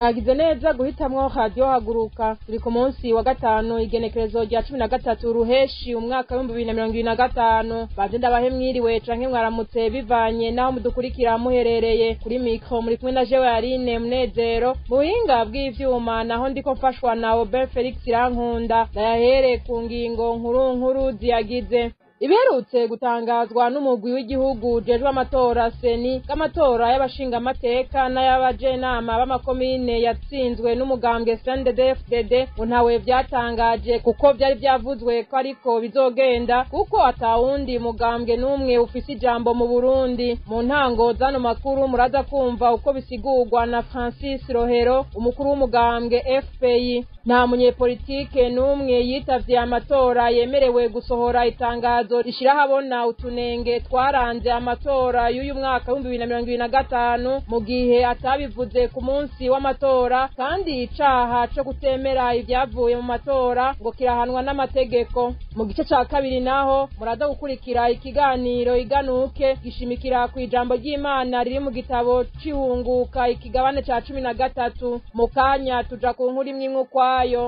Mwagize neza guhitamwo radiyo Haguruka. Turi ku munsi wa gatanu, igenekerezo rya 13 Ruheshi, umwaka w'2025. Baze ndabahe mwiriwe canke mwaramutse, bivanye naho mudukurikira muherereye. Kuri micro muri kumwe na jewe Aline Munezero, mu buhinga bw'ivyuma naho ndiko mfashwa na Robert Felix Irankunda. Ndayahere ku ngingo nkuru nkuru ziyagize. Ibiherutse gutangazwa n'umugwi w'igihugu ujejwe amatora CENI, k'amatora y'abashingamateka n'ay'abajenama b'amakomine yatsinzwe n'umugambwe CNDD-FDD, ngo ntawe vyatangaje, kuko vyari vyavuzwe ko ariko bizogenda, kuko atawundi mugambwe n'umwe ufise ijambo mu Burundi. Mu ntango z'ano makuru muraza kumva uko bisigurwa na Francis Rohero, umukuru w'umugambwe FPI. Nta munyepolitike n'umwe yitavye amatora yemerewe gusohora itangazo rishira ahabona utunenge twaranze amatora y'uyu mwaka w'2025, mu gihe atabivuze ku munsi w'amatora, kandi icaha co kutemera ivyavuye mu matora ngo kirahanwa n'amategeko. Mu gice ca kabiri naho muraza gukurikira ikiganiro Iganuke, gishimikira ku ijambo ry'Imana riri mu gitabo c'Ihunguka, ikigabane ca 13. Mu kanya tuja ku nkuru imwe imwe ukwayo.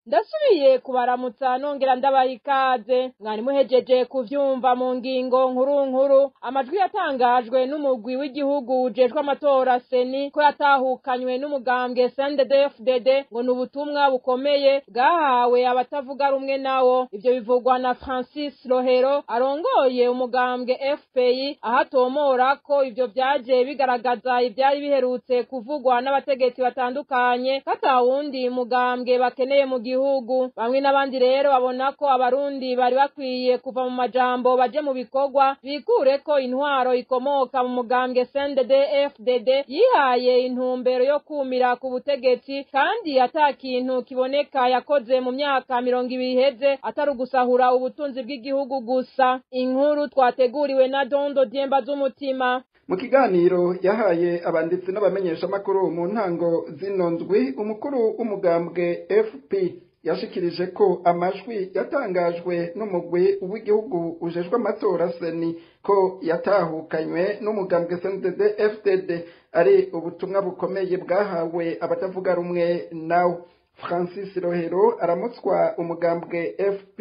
Ndasubiye kubaramutsa nongera ndabaha ikaze. Mwari muhejeje kuvyumva mu ngingo nkuru nkuru amajwi yatangajwe n'umugwi w'igihugu ujejwe amatora CENI ko yatahukanywe n'umugambwe CNDD-FDD, ngo ni ubutumwa bukomeye bwahawe abatavuga rumwe nawo. Ivyo bivugwa na Francis Rohero arongoye umugambwe FPI, aho atomora ko ivyo vyaje bigaragaza ivyari biherutse kuvugwa n'abategetsi batandukanye, ko atawundi mugambwe bakeneye mu gihugu. Bamwe n'abandi rero babona ko Abarundi bari bakwiye kuva mu majambo baje mu bikorwa, bikure ko intwaro ikomoka mu mugambwe CNDD FDD yihaye intumbero yo kumira ku butegetsi, kandi ata kintu kiboneka yakoze mu myaka 20 iheze, atari ugusahura ubutunzi bw'igihugu gusa. Inkuru twateguriwe na Dondo Diemba z'Umutima. Mu kiganiro yahaye abanditsi n'abamenyeshamakuru mu ntango zino ndwi, umukuru w'umugambwe FP yashikirije ko amajwi yatangajwe n'umugwi w'igihugu ujejwe amatora CENI ko yatahukanywe n'umugambwe CNDD FDD ari ubutumwa bukomeye bwahawe abatavuga rumwe nawe. Francis Rohero aramutswa umugambwe FP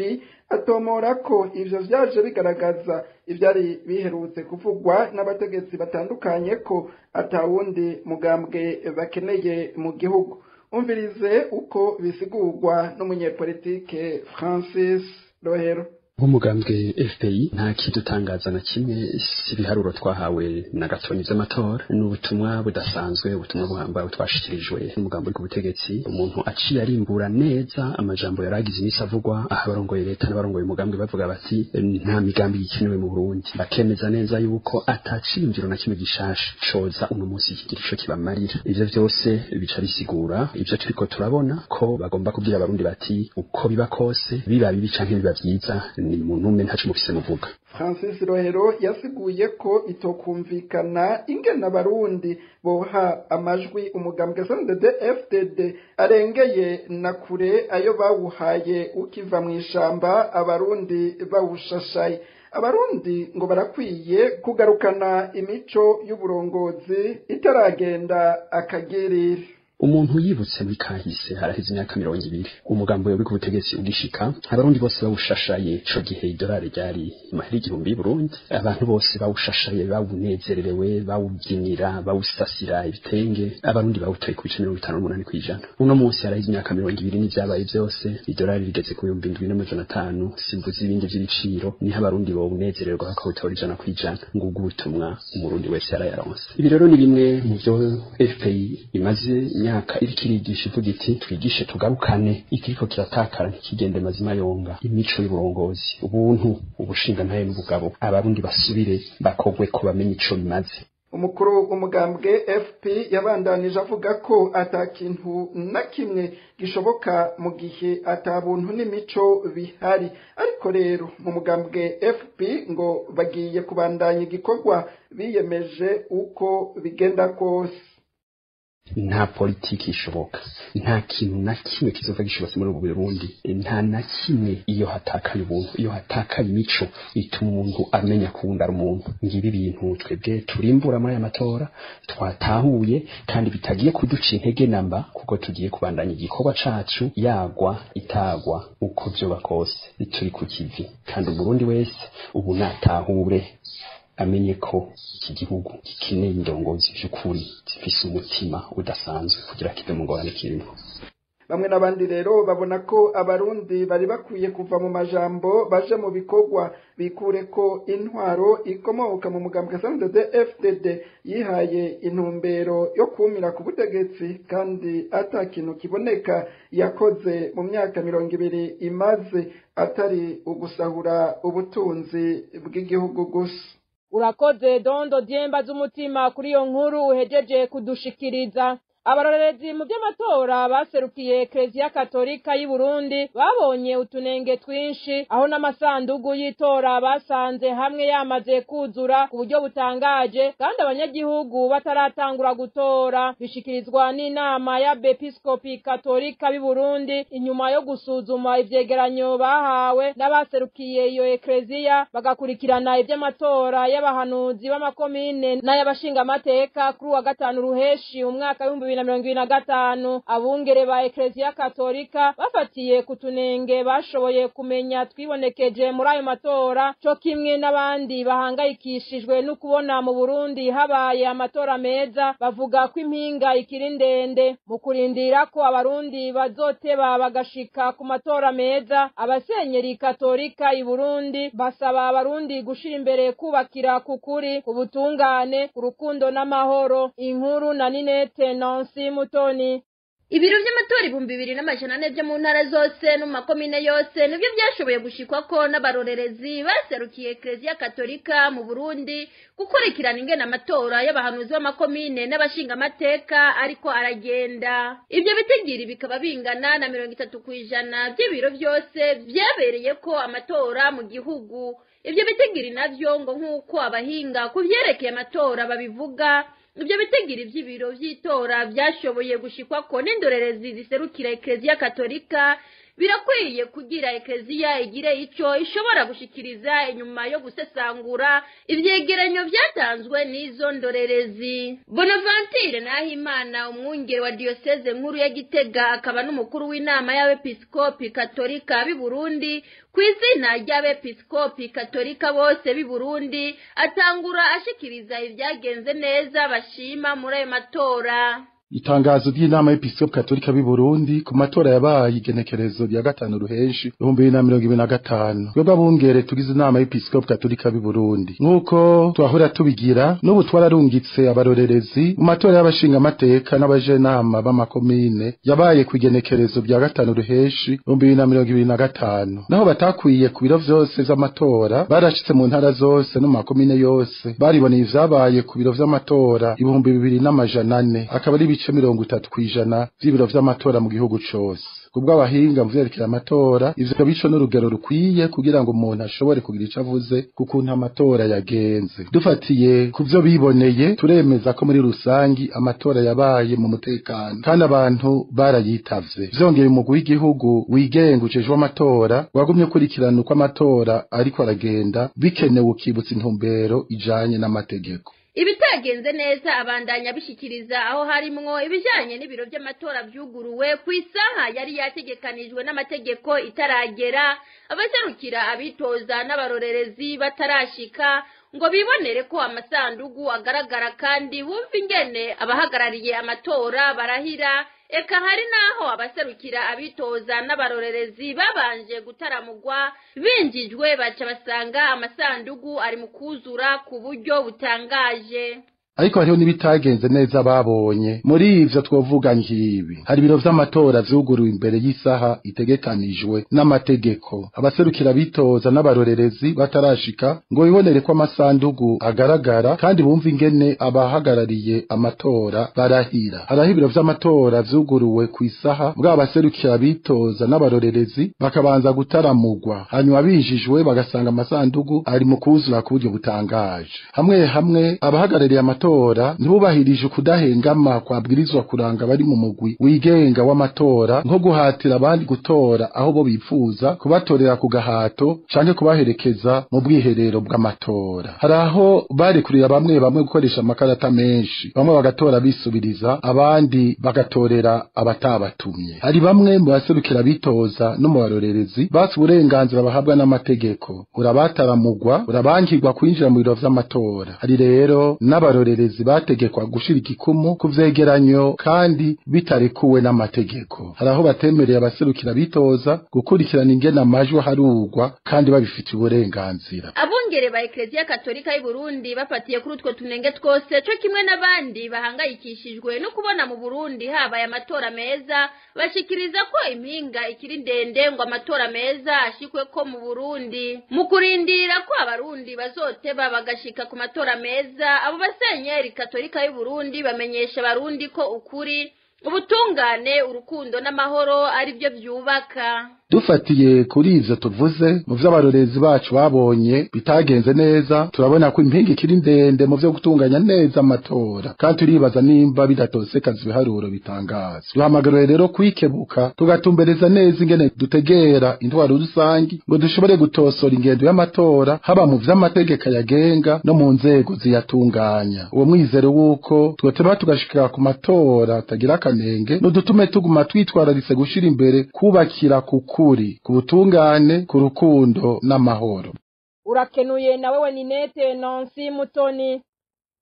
atomora ko ivyo vyaje bigaragaza ivyari biherutse kuvugwa n'abategetsi batandukanye, ko atawundi mugambwe bakeneye mu gihugu. Umvirize uko bisigurwa n'umunyepolitike Francis Rohero. Nk'umugambwe FPI, nta kidutangaza na kimwe, si ibiharuro twahawe na gatonyi vy'amatora, ni ubutumwa budasanzwe, ubutumwa buhambaye twashikirijwe n'umugambi uri ku butegetsi. Umuntu aciye arimbura neza amajambo yaragize iminsi avugwa, aho abarongoye leta n'abarongoye umugambi bavuga bati nta migambi ikenewe mu Burundi, bakemeza neza yuko ataciyumviro na kimwe gishasha coza uno munsi kigira ico kibamarira. Ivyo vyose bica bisigura ivyo turiko turabona, ko bagomba kubwira Abarundi bati uko biba kose, biba bibi canke biba vyiza, ni muntu umwe, ntaco mufise muvuga. Francis Rohero yasiguye ko itokumvikana ingene Abarundi boha amajwi umugambwe CNDD FDD arengeye na kure ayo bawuhaye ukiva mw'ishamba, Abarundi bawushashaye. Abarundi ngo barakwiye kugarukana imico y'uburongozi itaragenda akagirira. Umuntu yibutse muri kahise, haraheze imyaka 20 umugambo uri ku butegetsi ugishika, Abarundi bose bawushashaye. Ico gihe idolari ryari amahera 1000 y'Uburundi. Abantu bose bawushashaye, bawunezererewe, bawubyinira, bawusasira ibitenge. Abarundi bawutoye ku bice 58%. Uno munsi haraheze imyaka 20 n'ivyabaye vyose, idolari rigeze ku 7500, simvuze ibindi vy'ibiciro. Niho Abarundi bawunezererwa bakawutora 100%. Ngubwo ubutumwa Umurundi wese yarayaronse. Ibi rero ni bimwe mu vyo FPI imaze imyaka iriko irigisha, ivuga iti twigishe tugarukane ikiriko kiratakara, ntikigende mazima yonga, imico y'uburongozi, ubuntu, ubushingantahe n'ubugabo. Abarundi basubire bakogwe ko bamenye ico bimaze. Umukuru w'umugambwe FP yabandanije avuga ko ata kintu na kimwe gishoboka mu gihe ata buntu n'imico bihari. Ariko rero mu mugambwe FP ngo bagiye kubandanya igikorwa biyemeje uko bigenda kose. Nta politiki ishoboka, nta kintu na kimwe kizova gishobotse muri ubu Burundi, nta na kimwe. Iyo hatakaye ubuntu, iyo hatakaye imico ituma umuntu amenya kuwundi ari umuntu. Ngibi ibintu twebwe turimbura muri aya matora twatahuye, kandi bitagiye kuduca intege namba, kuko tugiye kubandanya igikorwa cacu yagwa itagwa uko vyoba kose. Turi ku kivi, kandi Umurundi wese ubu natahure amenye ko iki gihugu gikeneye indongozi vy'ukuri zifise umutima udasanzwe kugira kive mu ngorane kirimo. Bamwe n'abandi rero babona ko Abarundi bari bakwiye kuva mu majambo baje mu bikorwa, bikure ko intwaro ikomoka mu mugambwe CNDD FDD yihaye intumbero yo kumira ku butegetsi, kandi ata kintu kiboneka yakoze mu myaka 20 imaze, atari ugusahura ubutunzi bw'igihugu gusa. Urakoze Dondo Dyemba z'umutima kuri iyo nkuru uhejeje kudushikiriza. Abarorerezi mu by'amatora baserukiye Eklezia Katolika y'u Burundi babonye utunenge twinshi, aho n'amasandugu y'itora basanze hamwe yamaze kuzura ku buryo butangaje, kandi abanyagihugu bataratangura gutora. Bishikirizwa n'inama y'Abepiskopi Katolika b'i Burundi inyuma yo gusuzuma ivyegeranyo bahawe n'abaserukiye iyo Eklezia, bagakurikirana ivy'amatora y'abahanuzi b'amakomine n'ay'abashingamateka kuri wa gatanu Ruheshi umwaka 2025. Abungere ba Eklezia Katolika bafatiye kutunenge bashoboye kumenya twibonekeje muri ayo matora, co kimwe n'abandi bahangayikishijwe no kubona mu Burundi habaye amatora meza, bavuga ko impinga ikiri ndende mu kurindira ko Abarundi bazoteba bagashika ku matora meza. Abasenyeri Katolika i Burundi basaba Abarundi gushira imbere kubakira kukuri, ubutungane, urukundo n'amahoro. Inkuru na Ninete Nancy Mutoni. Ibiro vy'amatora 2400 vyo mu ntara zose no mu makomine yose nivyo vyashoboye gushikwako n'abarorerezi baserukiye Eklezia Katolika mu Burundi gukurikirana ingene amatora y'abahanuzi b'amakomine n'abashingamateka ariko aragenda. Ivyo bitigiri bikaba bingana na 30% vy'ibiro vyose vyabereyeko amatora mu gihugu. Ivyo bitigiri navyo ngo nk'uko abahinga ku vyerekeye amatora babivuga, ivyo bitigiri vy'ibiro vy'itora vyashoboye gushikwako n'indorerezi ziserukira Eklezia Katolika birakwiye kugira Eklezia igire ico ishobora gushikiriza inyuma yo gusesangura ivyegeranyo vyatanzwe n'izo ndorerezi. Bonaventure Nahimana, umwungere wa diocese nkuru ya Gitega, akaba n'umukuru w'inama y'abepiskopi Katolika b'i Burundi, ku izina ry'abepiskopi Katolika bose b'i Burundi, atangura ashikiriza ivyagenze neza bashima muri ayo matora. Itangazo ry'inama y'Episkopi Katolika b'i Burundi ku matora yabaye igenekerezo rya 5 Ruheshi 2025. Twebwe abungere tugize inama y'Episkopi Katolika b'i Burundi, nk'uko twahora tubigira, n'ubu twararungitse abarorerezi mu matora y'abashingamateka n'abajenama b'amakomine yabaye ku igenekerezo rya 5 Ruheshi 2025. Naho batakwiye ku biro vyose vy'amatora, barashitse mu ntara zose no mu makomine yose, bariboneye ivyabaye ku biro vy'amatora 2400, akaba ari 30% vy'ibiro vy'amatora mu gihugu cose. Kubwo abahinga mu vyerekeye amatora, ivyo bico n'urugero rukwiye kugira ngo umuntu ashobore kugira ico avuze kukuntu amatora yagenze. Dufatiye ku vyo biboneye, turemeza ko muri rusangi amatora yabaye mu mutekano kandi abantu barayitavye. Vyongeye, umugwi w'igihugu wigenga ujejwe amatora wagumye ukurikirana uko amatora ariko aragenda, bikenewe ukibutsa intumbero ijanye n'amategeko. Ibitagenze neza abandanya bishikiriza, aho harimwo ibijanye n'ibiro vy'amatora vyuguruwe ku isaha yari yategekanijwe n'amategeko itaragera, abaserukira abitoza n'abarorerezi batarashika ngo bibonere ko amasandugu agaragara kandi bumva ingene abahagarariye amatora barahira. Eka hari naho abaserukira abitoza n'abarorerezi babanje gutaramugwa, binjijwe baca basanga amasandugu ari mu kuzura ku buryo butangaje. Ariko hariho n'ibitagenze neza babonye. Muri ivyo twovuga nk'ibi: hari ibiro vy'amatora vyuguruwe imbere y'isaha itegekanijwe n'amategeko, abaserukira bitoza n'abarorerezi batarashika ngo bibonere ko amasandugu agaragara kandi bumva ingene abahagarariye amatora barahira. Hariho ibiro vy'amatora vyuguruwe ku isaha, bwa abaserukira bitoza n'abarorerezi bakabanza gutaramugwa, hanyuma binjijwe bagasanga amasandugu ari mu kuzura ku buryo butangaje. Hamwe hamwe abahagarariye amatora matora ntibubahirije ukudahengama kwabwirizwa kuranga bari mu mugwi wigenga w'amatora, nko guhatira abandi gutora aho bo bifuza, kubatorera ku gahato canke kubaherekeza mu bwiherero bw'amatora. Hari aho barekurira bamwe bamwe gukoresha amakarata menshi, bamwe bagatora bisubiriza, abandi bagatorera abatabatumye. Hari bamwe mu baserukira bitoza no mu barorerezi basi uburenganzira bahabwa n'amategeko, urabataramugwa, urabankirwa kwinjira mu biro vy'amatora. Hari rero n'abarorerezi bategekwa gushira igikumu ku vyegeranyo kandi bitarekuwe n'amategeko. Hari aho batemereye abaserukira bitoza gukurikirana ingene amajwi aharurwa kandi babifitiye uburenganzira. Abungere ba Eklezia Katolika y'u Burundi bafatiye kuri utwo tunenge twose co kimwe n'abandi bahangayikishijwe no kubona mu Burundi habaye amatora meza, bashikiriza ko impinga ikiri ndende ngo amatora meza ashikwe ko mu Burundi. Mu kurindira ko abarundi bazoteba bagashika ku matora meza, abo basenyeri Katolika y'u Burundi bamenyesha abarundi ko ukuri, ubutungane, urukundo n'amahoro ari byo byubaka. Dufatiye kuri ivyo tuvuze mu vy'abarorezi bacu babonye bitagenze neza, turabona ko impinga ikiri ndende mu vyo gutunganya neza amatora, kandi turibaza nimba bidatosekaza ibiharuro bitangaza. Duhamagariwe rero kwikebuka, tugatumbereza neza ingene dutegera intwaro rusangi ngo dushobore gutosora ingendo y'amatora, haba mu vy'amategeko yagenga no mu nzego ziyatunganya. Uwo mwizero w'uko twoteba tugashikira ku matora atagira akanenge, nudutume tuguma twitwararitse gushira imbere kubakira kuku ku butungane, ku rukundo n'amahoro. Urakenuye na wewe Ninete Nancy Mutoni.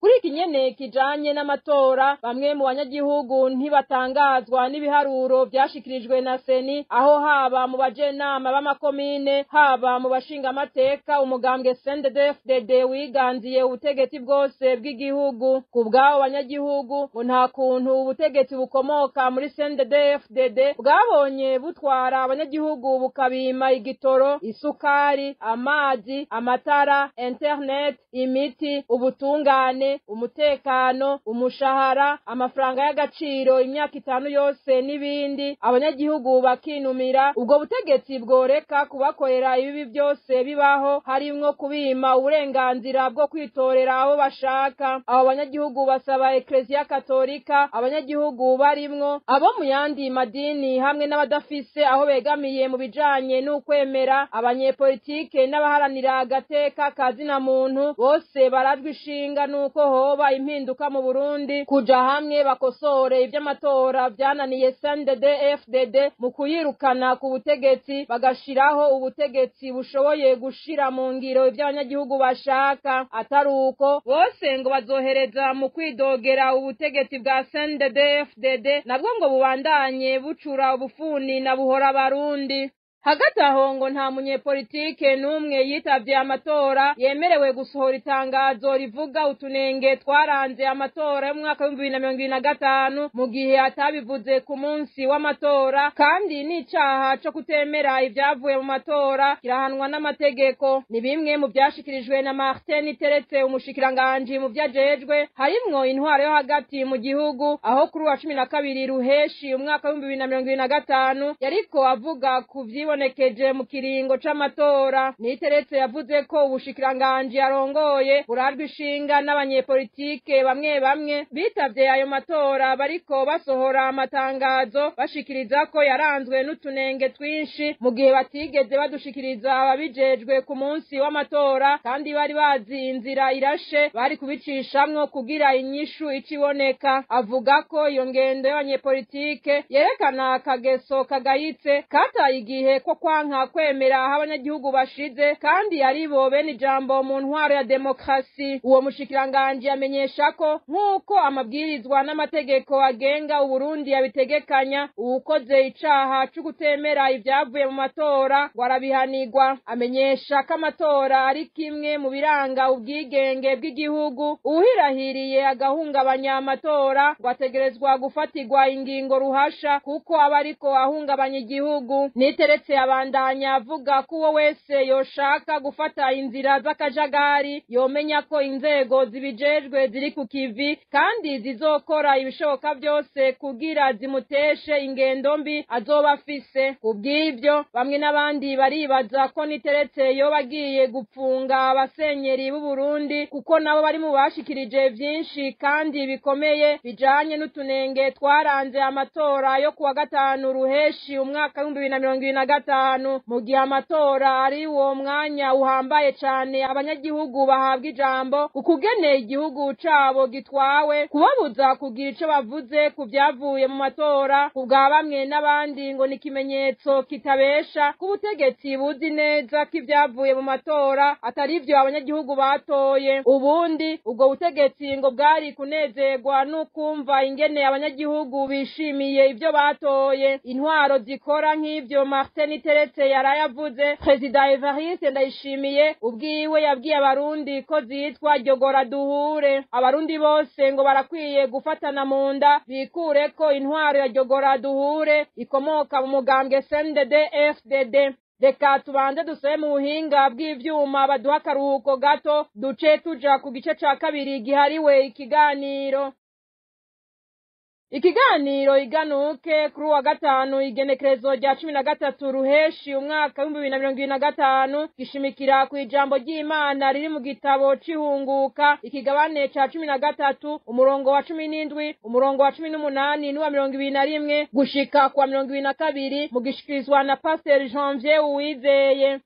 Kuri iki nyene kijanye n'amatora, bamwe mu banyagihugu ntibatangazwa n'ibiharuro vyashikirijwe na Seni, aho haba mu bajenama b'amakomine, haba mu bashingamateka, umugambwe CNDD-FDD wiganziye ubutegetsi bwose bw'igihugu. Ku bw'abo banyagihugu ngo nta kuntu ubutegetsi bukomoka muri CNDD-FDD bwabonye butwara abanyagihugu bukabima igitoro, isukari, amazi, amatara, internet, imiti, ubutungane, umutekano, umushahara, amafaranga y'agaciro imyaka 5 yose n'ibindi. Abanyagihugu bakinumira ubwo butegetsi bworeka kubakorera ibibi byose bibaho, harimwo kubima uburenganzira bwo kwitorera abo bashaka. Abo banyagihugu basaba Eklezia Katolika, abanyagihugu barimwo abo mu yandi madini hamwe n'abadafise aho begamiye mu bijanye n'ukwemera, abanyepolitike n'abaharanira agateka kazina muntu, bose barajwe ishinga nuko hoba impinduka mu Burundi, kuja hamwe bakosore ivy'amatora vyananiye CNDD-FDD mu kuyirukana ku butegetsi, bagashiraho ubutegetsi bushoboye gushira mu ngiro ivy'abanyagihugu bashaka. Atari uko bose ngo bazohereza mu kwidogera ubutegetsi bwa CNDD-FDD, nabwo ngo bubandanye bucura ubufuni na buhora abarundi. Hagati aho ngo nta munyepolitike n'umwe yitavye amatora yemerewe gusohora itangazo rivuga utunenge twaranze amatora y'umwaka w'2025 mu gihe atabivuze ku munsi w'amatora, kandi n'icaha co kutemera ivyavuye mu matora kirahanwa n'amategeko. Ni bimwe mu vyashikirijwe na Martin Teretse, umushikiranganji mu vyajejwe harimwo intwaro yo hagati mu gihugu, aho kuri wa 12 Ruheshi umwaka w'2025 yariko avuga ku vyibonekeje mu kiringo c'amatora. Niteretse yavuze ko ubushikiranganji arongoye burarwa ishinga n'abanyepolitike bamwe bamwe bitavye ayo matora bariko basohora amatangazo bashikiriza ko yaranzwe n'utunenge twinshi, mu gihe batigeze badushikiriza ababijejwe ku munsi w'amatora, kandi bari bazi inzira irashe bari kubicishamwo kugira inyishu iciboneka. Avuga ko iyo ngendo y'abanyepolitike yerekana akageso kagayitse kataye igihe ko kwanka kwemera aho abanyagihugu bashize, kandi aribo bene ijambo mu ntwaro ya demokrasi. Uwo mushikiranganji amenyesha ko nk'uko amabwirizwa n'amategeko agenga Uburundi yabitegekanya, uwukoze icaha co kutemera ivyavuye mu matora ngo arabihanirwa. Amenyesha ko amatora ari kimwe mu biranga ubwigenge bw'igihugu, uwuhirahiriye agahungabanya amatora ngo ategerezwa gufatirwa ingingo ruhasha kuko aba ariko ahungabanya igihugu. Niteretse Niteretse abandanya avuga ko uwo wese yoshaka gufata inzira z'akajagari yomenya ko inzego zibijejwe ziri ku kivi kandi zizokora ibishoboka byose kugira zimuteshe ingendo mbi azoba afise. Kubw'ivyo bamwe n'abandi baribaza ko Niteretse yoba agiye gupfunga abasenyeri b'u Burundi, kuko nabo bari mu bashikirije vyinshi kandi bikomeye bijanye n'utunenge twaranze amatora yo kuwa gatanu Ruheshi umwaka 2025. Mu gihe amatora ari uwo mwanya uhambaye cane abanyagihugu bahabwa ijambo ukugene igihugu cabo gitwawe, kubabuza kugira ico bavuze ku vyavuye mu matora kubwa bamwe n'abandi ngo ni ikimenyetso kitabesha ko ubutegetsi buzi neza ko ivyavuye mu matora atari ivyo abanyagihugu batoye. Ubundi ubwo butegetsi ngo bwari kunezerwa n'ukumva ingene abanyagihugu bishimiye ivyo batoye. Intwaro zikora nk'ivyo Martin Niteretse yarayavuze, Perezida Evariste Ndayishimiye ubwiwe yabwiye abarundi ko zitwa ryogora duhure. Abarundi bose ngo barakwiye gufatana mu nda bikure ko intwaro ya ryogora duhure ikomoka mu mugambwe CNDD FDD. Reka tubanze dusome mu buhinga bw'ivyuma baduha akaruhuko gato, duce tuja ku gice ca kabiri gihariwe ikiganiro. Ikiganiro iganuke kuri wa gatanu igenekerezo rya 13 Ruheshi umwaka 2025 gishimikira ku ijambo ry'Imana riri mu gitabo c'ihunguka ikigabane ca 13 umurongo wa 17 umurongo wa 18 n'uwa 21 gushika kwa 22, mu gishikirizwa na Pasteur Janvier Uwizeye.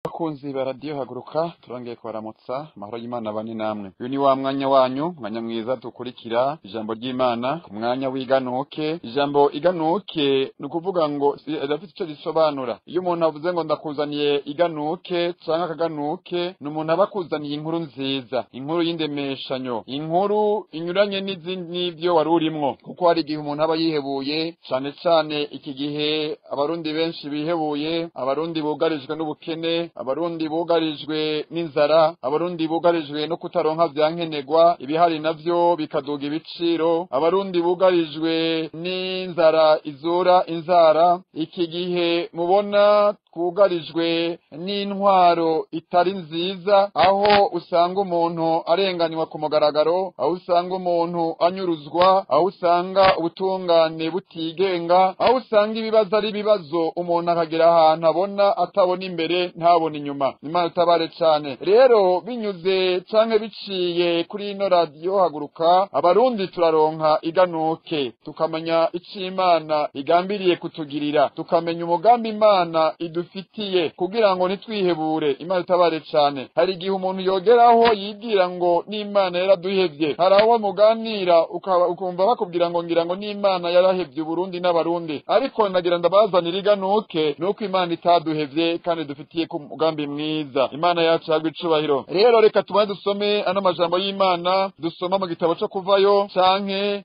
Abakunzi ba radiyo Haguruka, turongeye kubaramutsa, amahoro y'Imana bane namwe. Uyu ni wa mwanya wanyu, mwanya mwiza dukurikira ijambo ry'Imana ku mwanya w'iganuke. Ijambo iganuke ni ukuvuga ngo rirafite ico risobanura. Iyo umuntu avuze ngo ndakuzaniye iganuke canke akaganuke, ni umuntu aba akuzaniye inkuru nziza, inkuru y'indemeshanyo, inkuru inyuranye n'ivyo wari urimwo. Kuko hari igihe umuntu aba yihebuye, cane cane iki gihe abarundi benshi bihebuye, abarundi bugarijwe n'ubukene, abarundi bugarijwe n'inzara, abarundi bugarijwe no kutaronka vyankenegwa, ibihari navyo bikaduga ibiciro, abarundi bugarijwe n'inzara izura inzara. Iki gihe mubona twugarijwe n'intwaro itari nziza, aho usanga umuntu arenganywa ku mugaragaro, aho usanga umuntu anyuruzwa, aho usanga ubutungane butigenga, aho usanga ibibazo ari ibibazo, umuntu akagera ahantu abona atabona imbere ntabona inyuma. Imana itabare cane. Rero binyuze canke biciye kuri ino radiyo Haguruka, abarundi turaronka iganuke, tukamenya ico Imana igambiriye kutugirira, tukamenya umugambi Imana idufitiye kugira ngo ntitwihebure. Imana itabare cane. Hari igihe umuntu yogeraho yibwira ngo n'Imana yaraduhevye. Hari aho muganira ukumva bakubwira ngo ngira ngo n'Imana yarahevye Burundi n'abarundi, ariko nagira ndabazanira iganuke nuko Imana itaduhevye kandi dufitiye ku mugambi mwiza. Imana yacu yagwa icubahiro. Rero reka tubanze dusome ano majambo y'Imana dusoma mu gitabo co Kuvayo, canke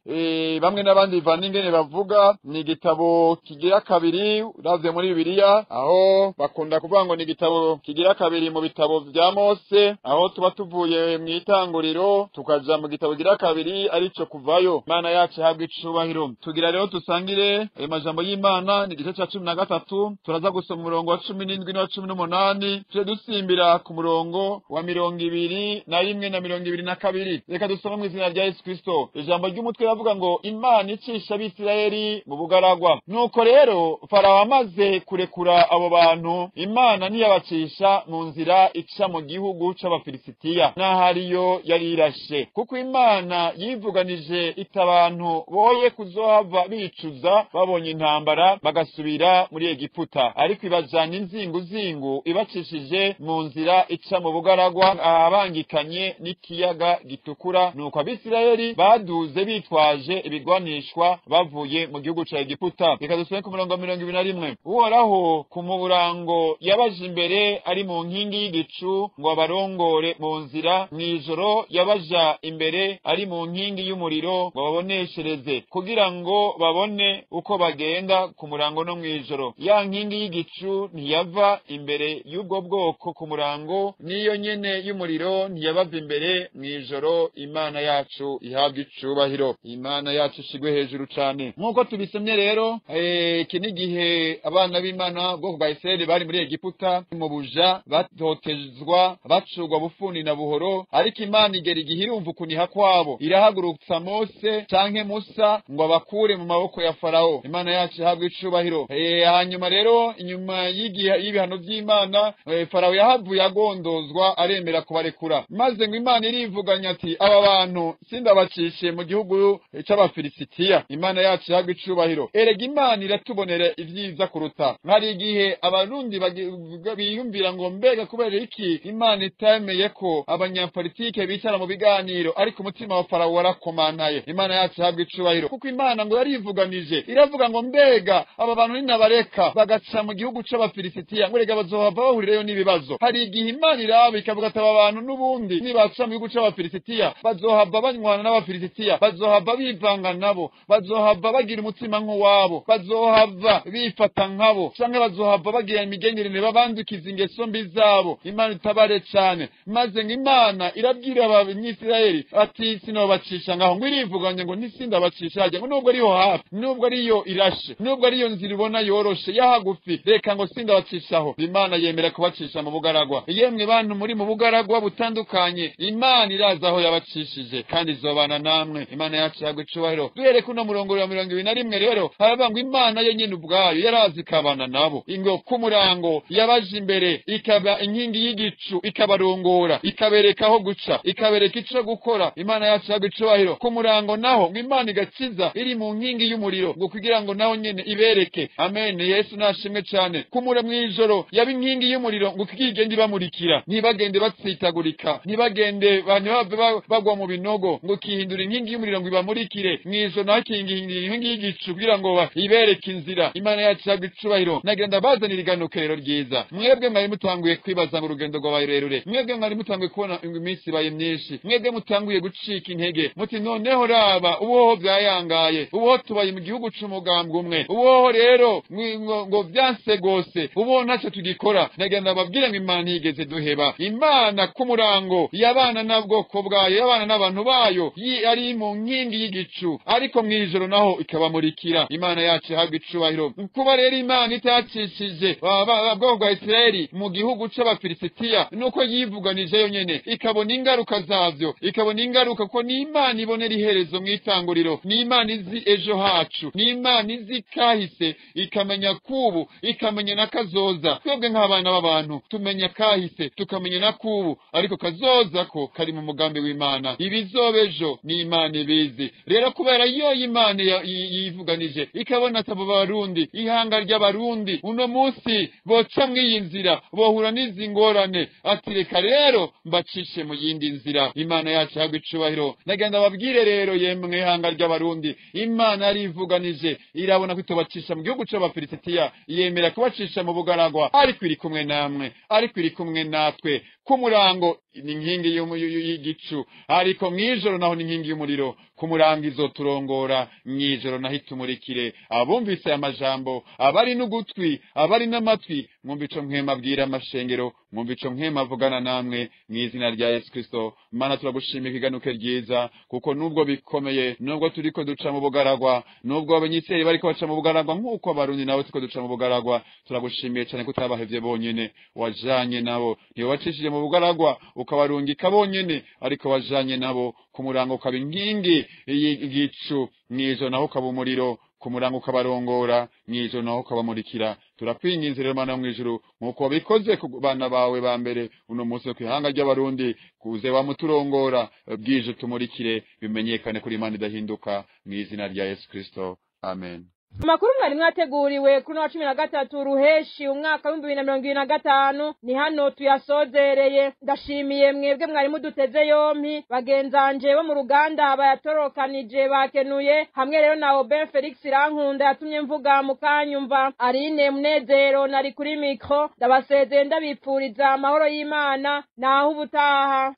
bamwe n'abandi bivana ingene bavuga, ni igitabo kigira kabiri uravye muri Bibiliya, aho bakunda kuvuga ngo ni igitabo kigira kabiri mu bitabo vya Mose, aho tuba tuvuye mu itanguriro tukaja mu gitabo kigira kabiri arico Kuvayo. Imana yacu ihabwa icubahiro. Tugira rero dusangire ayo majambo y'Imana, ni igice ca 13, turaza gusoma umurongo wa 17 n'uwa 18, tuje dusimbira ku murongo wa 21 na 22. Reka dusome mu izina rya Yesu Kristo. Ijambo ry'umutwe bavuga ngo Imana icisha Abisirayeli mu bugaragwa. Nuko rero Farawo amaze kurekura abo bantu, Imana ntiyabacisha mu nzira ica mu gihugu c'Abafilisitiya, n'ahariyo yari irashe, kuko Imana yivuganije itabantu boye kuzohava bicuza babonye intambara bagasubira muri Egiputa, ariko ibajana inzinguzingu ibacishije mu nzira ica mu bugaragwa abangikanye n'ikiyaga gitukura. Nuko Abisirayeli baduze bitwaje ibigwanishwa bavuye mu gihugu ca Egiputa. Reka dusome ku murongo wa 21. Uhoraho ku murango yabaje imbere ari mu nkingi y'igicu ngo abarongore mu nzira, mw'ijoro yabaja imbere ari mu nkingi y'umuriro ngo baboneshereze, kugira ngo babone uko bagenda ku murango no mw'ijoro. Ya nkingi y'igicu ntiyava imbere y'ubwo bwoko ku murango, niyo nyene y'umuriro ntiyabava imbere mw'ijoro. Imana yacu ihabwa icubahiro, Imana yacu ishigwe hejuru cane. Nk'uko tubisomye rero, iki ni igihe abana b'Imana bwoko bwa Isirayeli bari muri Egiputa mu buja, batotezwa, bacurwa bufuni na buhoro, ariko Imana igera igihe irumva ukuniha kwabo, irahagurutsa Mose canke Musa ngo abakure mu maboko ya Farawo. Imana yacu ihabwe icubahiro. Hanyuma rero inyuma y'ibihano vy'Imana, Farawo yahavuye agondozwa aremera kubarekura, maze ngo Imana irivuganya ati aba bantu sindabacishe mu gihugu c'Abafilisitiya. Imana yacu ihabwe icubahiro. Erega Imana iratubonera ivyiza kuruta. Hari igihe abarundi biyumvira ngo mbega kubera iki Imana itemeye ko abanyapolitike bicara mu biganiro, ariko umutima wa Farawo warakomantaye. Imana yacu ihabwe icubahiro, kuko Imana ngo yarivuganije iravuga ngo mbega aba bantu ninabareka bagaca mu gihugu c'Abafilisitiya, ngo erega bazohava bahurirayo n'ibibazo. Hari igihe Imana iraba ikavuga ati aba bantu n'ubundi nibaca mu gihugu c'Abafilisitiya bazohava banywana n'Abafilisitiya, bazohava bivanga nabo, bazohava bagira umutima nk'uwabo, bazohava bifata nkabo, canke bazohava bagira imigenderanire babandukiza ingeso mbi zabo. Imana itabare cane. Maze ngo Imana irabwira Abanyisirayeli ati sinobacisha ngaho, ngo irivuganye ngo ntisindabacisha hajya, ngo nubwo ariho hafi, nubwo ariyo irashe, nubwo ariyo nzira ibona yoroshe yahagufi, reka ngo sindabacishaho. Imana yemera kubacisha mu bugaragwa. Yemwe bantu muri mu bugaragwa butandukanye, Imana iraza aho yabacishije kandi izobana namwe. Imana yacu ihabwe icubahiro. Duhere kuno murongo wa 21 rero haravuga ngo Imana yenyene ubwayo yarazi ikabana nabo, ingo kumurango yabaje imbere ikaba inkingi y'igicu, ikabarongora, ikabereka aho guca, ikabereka ico gukora. Imana yacu ihabwe icubahiro. Ku murango naho ngo Imana igakiza iri mu nkingi y'umuriro, ngo kugira ngo naho nyene ibereke. Amen. Yesu nashimwe cane. Kumura mwijoro yaba inkingi y'umuriro, ngo kugira igende ibamurikira, ntibagende batsitagurika, ntibagende bagwa mu binogo, ngo kihindura inkingi y'umuriro ngo ibamurikire mwijoro, naho ikihindura inkingi y'igicu kugira ngo ibereke inzira. Imana yacu ihabwe icubahiro. Nagira ndabazanira iganukero ryiza. Mwebwe mwari mutanguye kwibaza ngo urugendo rwabaye rurerure, mwebwe mwari mutanguye kubona iminsi ibaye myinshi, mwebwe mutanguye gucika intege, muti noneho raba uboho vyayangaye, uboho tubaye mu gihugu c'umugambwe umwe, uboho rero ngo vyanse gose, uboho ntacyo tugikora. Nagira ndababwire ngo Imana ntiyigeze duheba. Imana k'umurango yabana n'ubwoko bwayo, yabana n'abantu bayo, ari mu nkingi y'igicu, ariko mwijoro naho ikabamurikira. Imana yacu ihabwe icubahiro. Kuba rero Imana itacishije ubwoko bwa Isirayeli mu gihugu c'Abafilisitiya, nuko yivuganije yonyene, ikabona ingaruka zavyo, ikabona ingaruka ko ni Imana ibonera iherezo mw'itanguriro, ni Imana izi ejo hacu, ni Imana izi kahise, ikamenya kubu, ikamenya na kazoza. Twebwe nk'abana b'abantu tumenya kahise, tukamenya na kubu, ariko kazoza ko kari mu mugambi w'Imana. Ibizoba ejo ni Imana ibizi. Rero kubera yo Imana yivuganije ikabona abo Barundi, ihanga ry'Abarundi uno munsi boca mw'iyi nzira, bohura n'izi ngorane, ati reka rero mbacishe mu yindi nzira. Imana yacu ihabwe icubahiro. Nagira ndababwire rero yemwe ihanga ry'Abarundi, Imana yarivuganije irabona ko itobacisha mu gihugu c'Abafilisitiya, yemera kubacisha mu bugaragwa, ariko iri kumwe namwe, ariko iri kumwe natwe. Kumurango ni inkingi y'igicu, ariko mwijoro naho ni inkingi y'umuriro. Kumurango izoturongora, mwijoro naho itumurikire. Abumvise aya majambo, abari n'ugutwi, abari n'amatwi, mwumva ico mpwema abwira amashengero, mwumva ico mpwema avugana namwe mw'izina rya Yesu Kristo. Mana, turagushimira ikiganuke ryiza, kuko nubwo bikomeye, nubwo turiko duca mu bugaragwa, nubwo abanyisirayeli bariko baca mu bugaragwa nk'uko Abarundi nabo turiko duca mu bugaragwa, turagushimiye cane ko utabahevye bonyene, wajanye nabo. Ntiwabacishije mu bugaragwa ukabarungika bonyene, ariko wajanye nabo. Ku murango ukaba inkingi y'igicu, mw'ijoro naho ukaba umuriro, ku murango ukabarongora, mw'ijoro naho ukabamurikira. Turakwinginze rero Mana mw'ijuru, nk'uko wabikoze ku bana bawe ba mbere, uno munsi kw'ihanga ry'Abarundi kuze wamuturongora, bwije tumurikire, bimenyekane kuri Imana idahinduka, mw'izina rya Yesu Kristo, amen. Amakuru mwari mwateguriwe kuri wa 13 ruheshi umwaka wa 2025 ni hano tuyasozereye. Ndashimiye mwebwe mwari muduteze yompi, bagenzanje bo mu ruganda bayatorokanije bakenuye, hamwe rero na Oben Felix Rankunda yatumye mvuga mukanyumva. Arine Munezero nari kuri micro, ndabasezeye ndabipfuriza amahoro y'Imana naho ubutaha.